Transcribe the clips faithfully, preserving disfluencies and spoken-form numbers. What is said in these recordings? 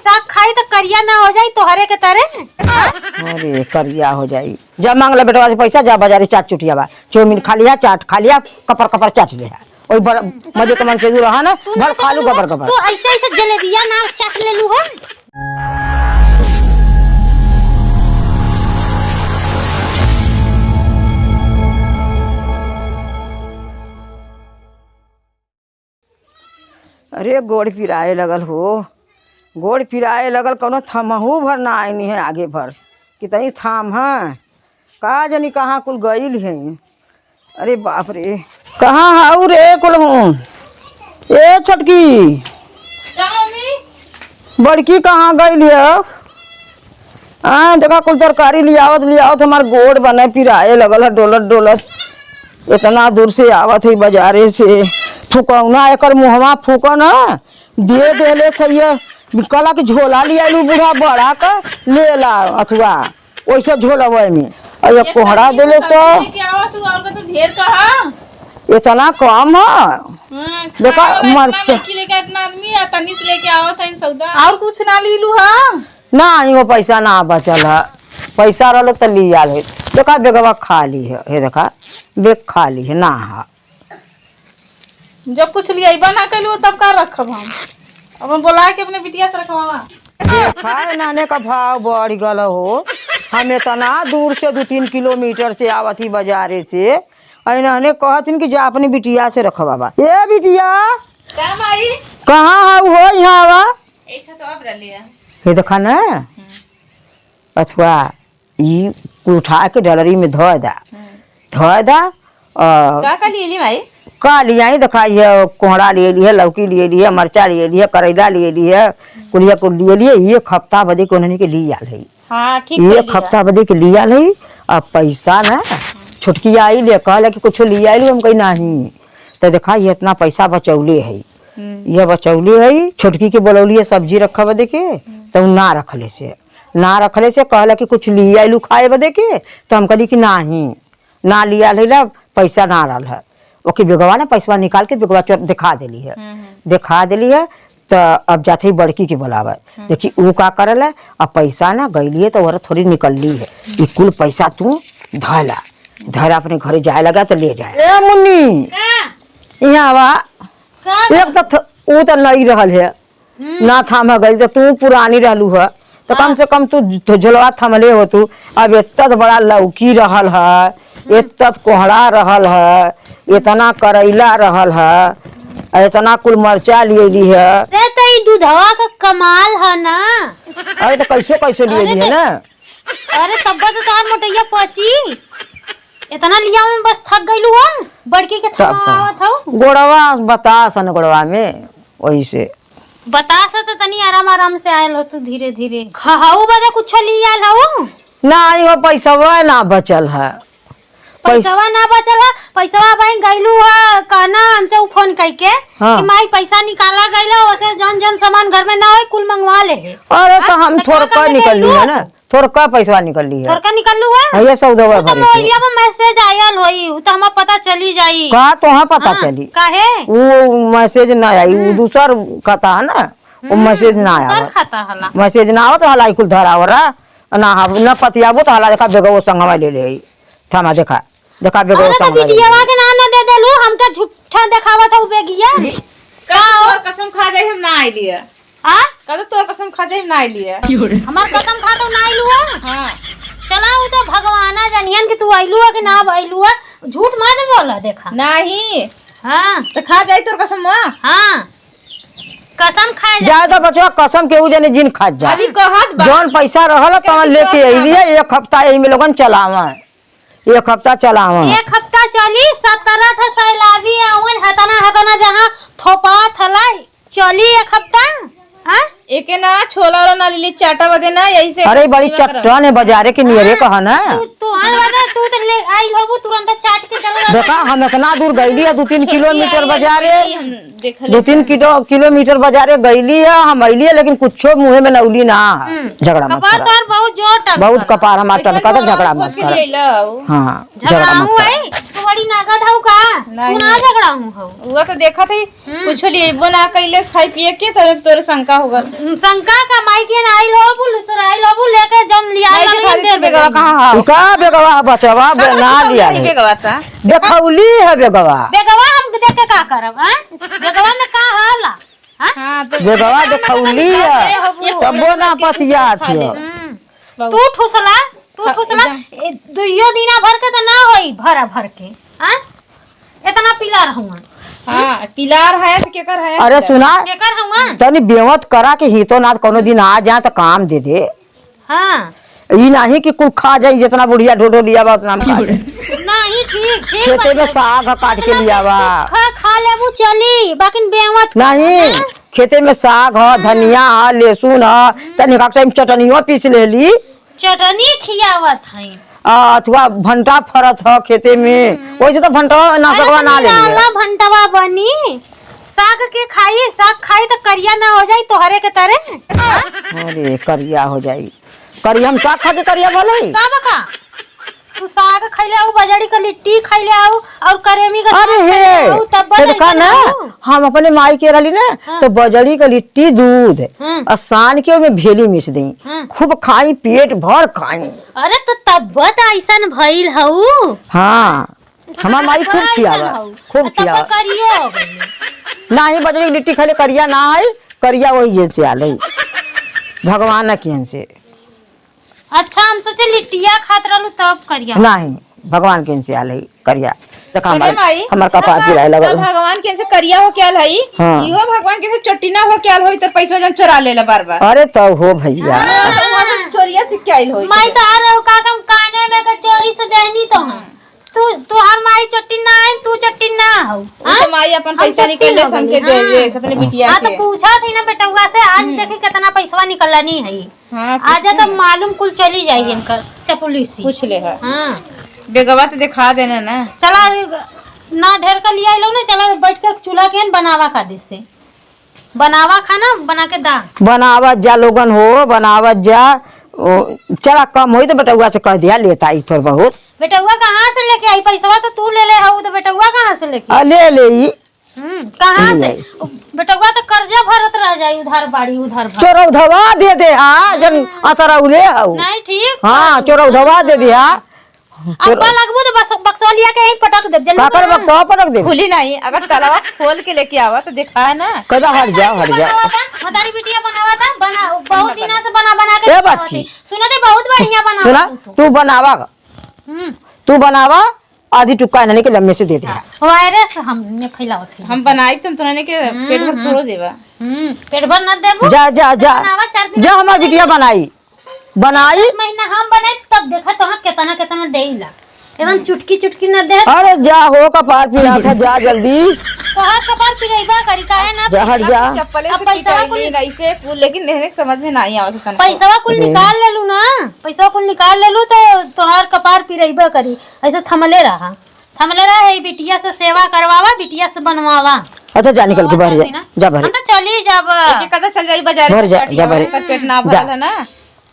साग खाई त करिया ना हो जाई तोहरे के तरे। अरे, करिया हो जाई। जा मांग ले बेटवा से पैसा, जा बाजारे चाट चुटिया बा, चाउमीन खा लिया, चाट खा लिया, कपर कपर चाट लिया। ओई बड़ मजे के मन से तू रहा ना, तू ना भर खा लू चाटलू गबर है, गबर। तू ऐसे ऐसे जलेबिया ना चाट ले लू है। अरे, गोड़ पिराए लगल हो, गोड़ पिराए लगल, कौनो थमहू भर ना आइनी है आगे भर, कि तनी थाम है, का जनी कहाँ कुल गइल है। अरे बाप रे, कहाँ हऊ रे कुलहूँ? ए छोटकी, का मम्मी? बड़की कहाँ गइल है? हाँ, देखा, कुल तरकारी लियावत, लियावत हमार गोड़ बने पिराए लगल है, डोलत, डोलत। इतना दूर से आवत है बाजारे से। फुकौना एकर मुहवा फूकन है, दे देले सैया। कहला कि झोला लियालू बूढ़ा बड़ा का, ले ला अथुआ, वैसे झोलवे में। और ये ये कोहड़ा देले सो। लेके आवा तू, और का तू ढेर कहा? इतना कम है। हम्म, देखा, खाए वाला इतना मरचा। लड़की लेके इतना आदमी आ, तनी से लेके आवत है सौदा। और कुछ ना लीलू हा? ना, इहो पैसा ना बचल है। पैसा रहल त लियाल है। देखा, बेगवा खाली है। हे देखा, बेग खाली है, ना है। जब कुछ लियाइबा ना कइलू, तब का रखब हम? अब हम बोला के अपने बिटिया से रखवावा। देखा, इन्हने का भाव बढ़ गल हो। हम इतना दूर से, दू तीन किलोमीटर से आवत ही बाजारे से, और इन्हने कहत हन कि जा अपने बिटिया से रखवावा। ए बिटिया, का माई? कहाँ हऊ हो? यहाँ आवा। ऐसा तो अब रह लिया। ये देखा ना, हम्म। अथवा ई कुल उठा के डलरी में धोए दा। हम्म। धोए दा, और का का लिए ली माई? का लियाई देखा, ये कोहड़ा लिए ली है, लौकी लिए ली है, मरचा लिए ली है, करैला लिए ली है, कुलिया कुल लिए ली है, एक हफ्ता बदे के उन्हने के लिए आल है। हाँ, ठीक एक कइली है। हफ्ता बदे के लिए आल है, अब पैसा ना, छोटकी आई ले, कहले कि कुछ लिए आइलू, हम कही नहीं। तो देखा, ये इतना पैसा बचौले है, हम्म। ये बचौले है, छोटकी के बोलौली है सब्जी रखे बदे के, हम्म। तो उ ना रखले से, ना रखले से कहला कि कुछ लिए आइलू खाए बदे के, तो हम कहली कि नाही, ना लिया लेला, पैसा ना रहल है। ओके बेगवा ना पैसवा निकाल के बेगवा चोर दिखा देली है, हम्म, हम्म। दिखा देली है। तो अब जाते ही बड़की के बोलावे, हम्म। देखी ऊ का करल है। अब पैसा ना गइली है तो ओहरा थोड़ी निकलली है। ई कुल पैसा तू धैला, धैला अपने घरे जाए लगा तो ले जाए। ए मुन्नी, का? यहाँ आवा। का? एक तो थ-, ऊ तो नहीं रहल है, हम्म। ना थामा गइल, तो तू पुरानी रहलू ह, तो कम हाँ। से कम तू झ-, झोलवा थमले हो तू। अब इतना तो बड़ा लौकी रहल ह, हम्म। इतना तो कोहड़ा रहल ह, इतना करैला रहल ह, आ इतना कुल मरचा लियली ह। रे, तो ई दूधवा का कमाल ह ना। अरे, तो कैसे, कैसे अरे, लियली ह तो ना? अरे, तब्बा तो तोहार मोटैया पची। इतना लिया में बस थक गइलू हम। बड़की के तब थमा का? आवत हऊ। गोड़वा बतास न गोड़वा में, वही से। बतास त तनी आराम आराम से आयल हो तू, धीरे धीरे। खहऊ बदे कुछो ली आयल हऊ? ना, इहो पैसवा ना बचल है। पैस- पैसवा ना बचल है, पैसवा वहीं गइलू है, कहना हमसे उ फोन कइके हाँ। कि माई पैसा निकाला गइल है, ओसे जौन जौन सामान घर में ना होई, कुल मंगवा ले है। अरे, हाँ, तो हम तो का थोड़का करे निकल गइलू? लिया ना। थोड़का पैसवा निकलली है। थोड़का निकललू है? हाँ, ये सौदवा उ तो भरे के। मोबाइलिया पर मैसेज आयल होई, उ तो हमार पता चली जाई। का तोहार पता हाँ, चली? काहे? उ मैसेज ना आई, उ हम्म। दूसर खाता है ना, उ हम्म, मैसेज ना दूसर आवा। खाता हला। मैसेज ना आवत हला, ई कुल धरावर ना, हम ना पतियाबो तो हला देखा बेगवो संगवा ले ले आई। थामा देखा, देखा बेगवो अरे तो संगवा ले ले बिटियावा आई। के ना, ना दे देलू, हमका झूठा देखावत हऊ बेगिया। का तोर कसम खा जाई हम ना आइली है। आ? का तो तोर कसम खा जाई हम ना आइली है। हमार कसम खा तो ना आइलू है? हाँ। चला, उ तो भगवाना जनियन कि तू आइलू है कि ना आइलू है। झूठ मत बोला, देखा। नहीं। हाँ। तो खा जाई तोर कसम, हाँ? हाँ। कसम खाए जा। ज्यादा बचवा कसम केहू जने जिन खात जा। अभी कहत बा। जौन पैसा रहल, अभी तवन लेके कहत बा। अइली है, एक हफ्ता यही में लोगन चलावा। एक हफ्ता चलावा। एक हफ्ता चली, सत्रह ठा सैलाबी आवन, हतना हतना जहाँ थोपा थला, चली एक हफ्ता, हाँ? एके ना छोला वाला ना लेली, चाटा बदे ना, यही से अरे, बड़ी सेवा करो। चट्टान है, बाजारे के नियरे हाँ, कहा ना। तू, तू, हाँ, दादा, तू तो ले आई होबू, तुरंत चाट के चला जाबू। देखा, हम इतना दूर गइली है, दू तीन किलोमीटर बाजारे। हम देखले दू तीन बानी। किलो, किलोमीटर बाजारे गइली है, हम अइली है, लेकिन कुछो मुँहे में नौली ना। हम्म। झगड़ा मत कपार करा। तोर बहुत जोर टनकता। बहुत कपार हमार टनकता, झगड़ा मत करा। हाँ, झगड़ा मत करा। है, तो बड़ी नगद हऊ का? नहीं। तू ना झगड़ा हूँ हऊ। वो तो देखत है, हम्म। कुछ लेबो ना कइले खाए पिए के, तो तोरे शंका हो गल। शंका का माई के ना आइल हो, बुल, सर आइल हो, बुल, लेके जौन लिया माई लागे, देखा दे दे बेगवा बेगवा। कहाँ हो? ई का बेगवा बचवा बे-, कहाँ ना लिया है। बेगवा था? देखौली है बेगवा। बेगवा हम देख के का करब, हाँ? बेगवा में का होला? हाँ? हाँ, तो बेगवा देखौली है। तबो ना पतियात है। हम्म। तू ठुसला, तू हाँ, ठुसला, एकदम। ए, दुइयो दिना भर के तो ना होई, भरा भर के। हाँ? इतना पिलार हुआ। हाँ, पिलार है तो केकर है? अरे सुना, केकर हुआ? तनी बेवत करा कि हितो नाथ कोनो दिन आ जाए तो काम दे दे। हाँ। ई नाही कि कुल खा जाई, जितना बुढ़िया ढोढो लिया बा उतना हम खा जाई। नहीं, ठीक, ठीक खेते में बात है। साग ह काट के लिया बा। खा, खा लेबू चली, बाकिन बेवत नहीं, हाँ? खेते में साग ह, धनिया ह, लहसुन ह, तनी का टाइम चटनियो पीस लेली। चटनी खियावत हई। आ, अथवा भंटा फरत ह खेते में, हम्म। वैसे तो भंटवा नासकवा ना ले लिया। भंटवा बनी, साग के खाई, साग खाई तो करिया ना हो जाई तोहरे के तरे। अरे, करिया हो जाई, करिया हम साग खा के करिया भले ही। तब का? तू साग खैले आऊ, बजड़ी का लिट्टी खैले आऊ, और करेमी का अरे साग खैले हे, आऊ, तब तो बजड़ी देखा ना, ना आऊ। हम अपने माई के रहली ना, हाँ। तो बजड़ी का लिट्टी दूध, हाँ। और सान के ओमे भेली मिस देई। हाँ। खूब खाई, पेट भर खाई। अरे तो तब तो ऐसन भइल हऊ। हाँ, हमार माई खूब अइसन खियावा, हऊ। खूब आ, तब खियावा। तो करियो हो गइल। नाही, बजड़ी की लिट्टी खैले करिया ना है, करिया वही जन से आल है, भगवान के हन से। अच्छा, हम सोचे लिट्टिया खात रहलू तब करिया। नाही, भगवान के हन से आल है करिया। देखा अरे हमार, माई, हमार कपार पिराए लगल। अब भगवान के हन से करिया हो के आल है, हाँ। इहो भगवान के हन से चोटिना हो के आल होई, तो पैसा जन चोरा लेला बार बार। अरे तो हो भैया। हाँ, तो वहाँ से चोरिया सीख के आइल होई। माई तो आ रहो का कम काने में के चोरी से देहनी तो हम। तू, तोहार माई चट्टी ना आई, तू चट्टी ना हो। उ तो हाँ? माई अपन हम पैसा चट्टी निकलले हो सन के गइली, दे हाँ। दे, अपने बिटिया हाँ, तो के। पूछा थी ना बेटउआ से, आज हम्म। देखी कितना पैसवा निकलनी है। हाँ, आजा पूछे तो ना। मालूम कुल चली जाई हाँ। इनका चपुलिसी। पूछ ले है। हाँ। बेगवा तो दिखा देना ना। चला, ना ढेर का लिया लो ना, चला बैठ के चूल्हा के बनावा का दे से। बनावा खाना, बना के दा। बनावत जा लोगन हो, बनावत जा। ओ, चला कम होई तो बेटउआ से कह दिया, लेता आई थोड़ बहुत। बेटउआ कहाँ से लेके आई? पैसवा तो तू ले ले हऊ, तो बेटउआ कहाँ से लेके आ, आई? ले ले ई। हम्म, कहाँ ले से? आई। ओ, बेटउआ तो कर्जा भरत रह जाई, उधार बाड़ी, उधार बाड़ी। चोरौधवा दे दे, हाँ, जन हम्म। अतरौले हऊ। नहीं, ठीक हाँ, बा। चोरौधवा दे दिया। अब्बा लगबू तो बस, बक्सवा लिया के यहीं पटक देब, जल्दी काकर बना। बक्सवा पटक देब? खुली नहीं, अगर तलवा खोल के लेके आवा तो दिखाए ना। कदा हट जा, हट जा। बनावा था, मतारी बिटिया बनावा था, बना, बहुत दिना से बना, बना के ए खावा बच्ची। थी। सुना दे, बहुत बढ़िया बनावा सुना, तू तो। तू बनावा। हम्म। तू बनावा, आधी टुक्का इन्हने के लम्बे से दे दे। हाँ, वायरस हमने फैलावत है हम जैसे। बनाई तुम तोहने के हम्म, पेट भर हम्म। थोड़ो देबा। हम्म, पेट भर ना देबू? जा, जा, जा। बनावा, चार दिन जा, हमार बिटिया बनाई। बनाई? एक महीना हम बने, तब देखा तोहार केतना, केतना देइला। एकदम चुटकी, चुटकी न दे। अरे जा हो, कपार पिरात है, जा जल्दी। तोहार कपार पिरइबा करी, काहे ना जा, हट पिरइबा? जा। चप्पले अब से पैसवा पिटाई कुल नहीं, नहीं से कुल, लेकिन नेहने के समझ में नहीं आवत है तनको। पैसवा कुल अरे। निकाल लेलू ना, पैसवा कुल निकाल लेलू तो तोहार कपार पिरइबा करी। ऐसे थमले रहा, थमले रहा, ई बिटिया से सेवा करवावा, बिटिया से बनवावा। अच्छा जा, निकल के बाहर जा, ना। जा बाहर। हम तो चली जाब। एक, एक कदम चल जाई बाजार घर में जा, चाट जा लिया, बाहर। एकर पेट ना जा। भरल है ना।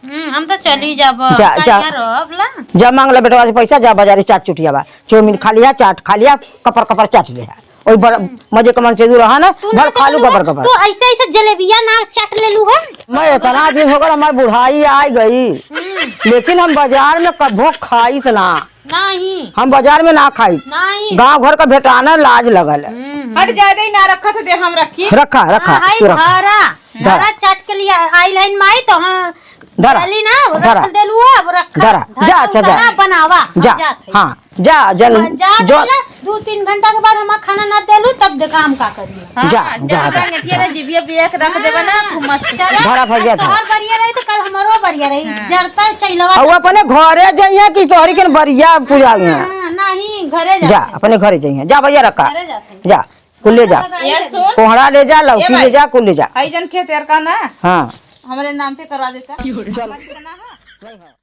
हम्म, हम तो चली जाब। जा, जा। कहिया रहब ला? जा मांग ले बेटवा से पैसा, जा बाजारे चाट चुटिया बा। चाउमीन खा लिया, चाट खा लिया, कपर कपर चाट लिया। ओई बड़ हम्म। मजे के मन से दूर रहा ना, तू ना भर खा लू चाट गबर गबर। तू ऐसे ऐसे जलेबिया ना चाट ले लू है। मैं इतना दिन हो गया, हमार बुढ़ाई आ गई, हम्म। लेकिन हम बाजार में कभो खाइत ना। नहीं। हम बाजार में ना खाइत। नहीं। गांव घर का भेटाना लाज लगल है। हम्म। हट जाए दे, ना रखा से दे, हम रखी। रखा, रखा, हाँ, हाय तू रखा। धारा। धरा। धारा चाट के लिए आइल हइन माई, तो हाँ, धरा। डाली ना, वो धरा। रख देलू है, अब रखा। धरा। धरा, जा, अच्छा, जा। उतना बनावा, हम जा। जात हई। हाँ, जा, जन, हाँ, जा जो पहले दू तीन घंटा के बाद हमार खाना ना देलू, तब देखा हम का करी। हाँ, जा, जा, जा, जा। अंगठिया ना जिभिया पिया के रख देबा ना, हाँ। खूब मस्त। चला, धरा भैया, धरा। तोहार बढ़िया रही तो कल हमरो बढ़िया रही। हाँ। जरता चैलवा। अब अपने घरे जइया कि तोहरी के बढ़िया पूजा हुई है? हाँ, नहीं, घरे जा। जा, अपने घरे जइया। जा भैया रखा। घरे जाते हैं। जा। कुल ले जा। यार सुन। कोहड़ा ले जा, लौकी ए भाई, ले जा, कुल ले जा। हई जन खेत यार का ना? हाँ। हमरे नाम पे करवा देता। चल। हमारे कितना है?